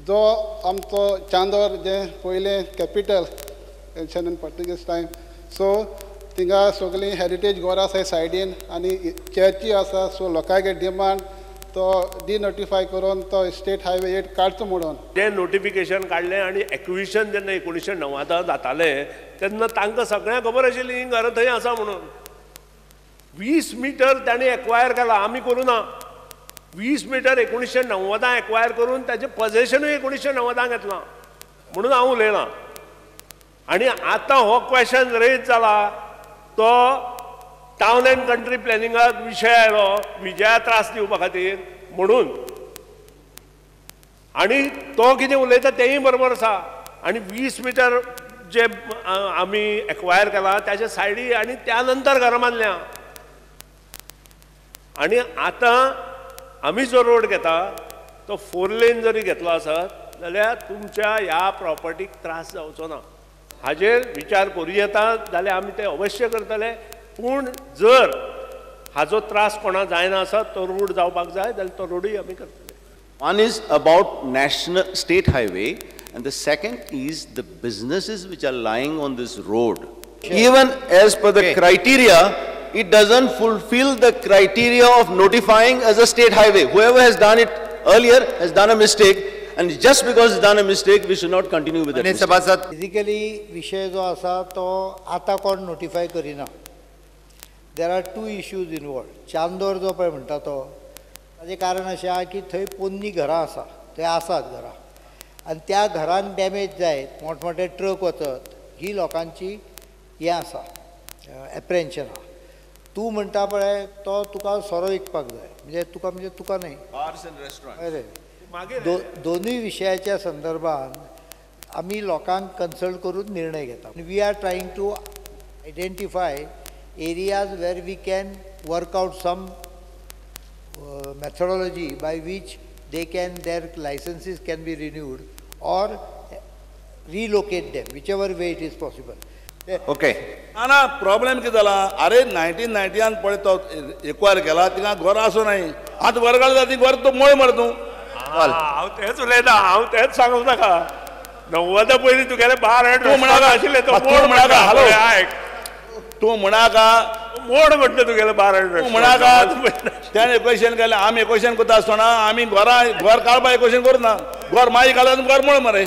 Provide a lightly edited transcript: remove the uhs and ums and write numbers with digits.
जो आमचो चांदोर जें पयलें capital ancient in Portuguese time, so थिंगा सगळीं हेरिटेज घरां आसा सायडीन आनी चर्ची आसा. सो लोकांगे डिमांड तो डिनोटिफाय करून तो स्टेट हायवे 8 काडचो म्हणून तें नोटिफिकेशन काडलें. आनी एक्विशन जेन्ना 1990 जातालें तेन्ना तांकां सगळ्यांक खबर आशिल्ली हीं घरां थंय आसा म्हणून. 20 मिटर तांणी एक्वायर केला, आमी करूं ना. 20 मिटर 1990 एक्वायर करून ताचें पजेशनूय 1990 घेतलां म्हणून हांव उलयलां. आनी आतां हो क्वेशन रेज जाला तो टावन अँड कंट्री प्लॅनिंगाक विशय आयलो विजया त्रास दिवपा खातीर म्हणून. आनी तो कितें उलयता तेंय बरोबर आसा. आनी 20 मिटर जे आमी एक्वायर केला ताच्या सायडी आनी त्या नंतर घरां बांदल्या. आनी आतां आमी जो रोड घेता तो 4 लेन जरी घेतलो आसत जाल्यार तुमच्या ह्या प्रॉपर्टीक त्रास जावचो ना. हाजेर विचार करूं येता जाल्यार आमी ते अवश्य करतले. पूण जर हाजो त्रास कोणा जायना आसत तो रोड जावपाक जाय जाल्यार तो रोडूय आमी करतले. One is about national state highway and the second is the businesses which are lying on this road. Even as per the criteria, it doesn't fulfill the criteria of notifying as a state highway. Whoever has done it earlier has done a mistake, and just because it's done a mistake, we should not continue with that mistake. Basically, विषय जो आसा तो आता कोण notify करिना. There are 2 issues involved. Chandor जो पळय म्हणटा तो ताजें कारण अशें आहा की थंय पोन्नी घरां आसा, थंय आसात घरां आनी त्या घरांक डॅमेज जायत मोठमोठे ट्रक वचत ही लोकांची हें आसा एप्रेन्शन आहा. तूं म्हणटा पळय तो तुका सोरो विकपाक जाय, म्हणजे तुका म्हणजे तुका न्हय, अरे दोनूय विशयाच्या संदर्भात आमी लोकांक कन्सल्ट करून निर्णय घेता. We are trying to identify areas where we can work out some methodology by which they can, their licenses can be renewed or relocate them, whichever way it is possible. Okay. ना ना problem कितें जाला, अरे 1990 पळय तो acquire केला, थिंगा घर आसूं नाय, आतां घर घालता ती घर तूं मोळ मरे तूं. हांव तेंच उलयता, हांव तेंच सांगूं नाका. 90 पयलीं तुगेलें बार तूं म्हणाका आशिल्लें तो मोड म्हणाका, हॅलो तूं म्हणाका मोड म्हटलें तुगेलें बार तूं म्हणाका. तेणें एक्वेशन केलें, आमी एक्वेशन करता आसतना आमी घरां घर काडपा एक्वेशन करना, घर मागीर काडला घर मोड मरे.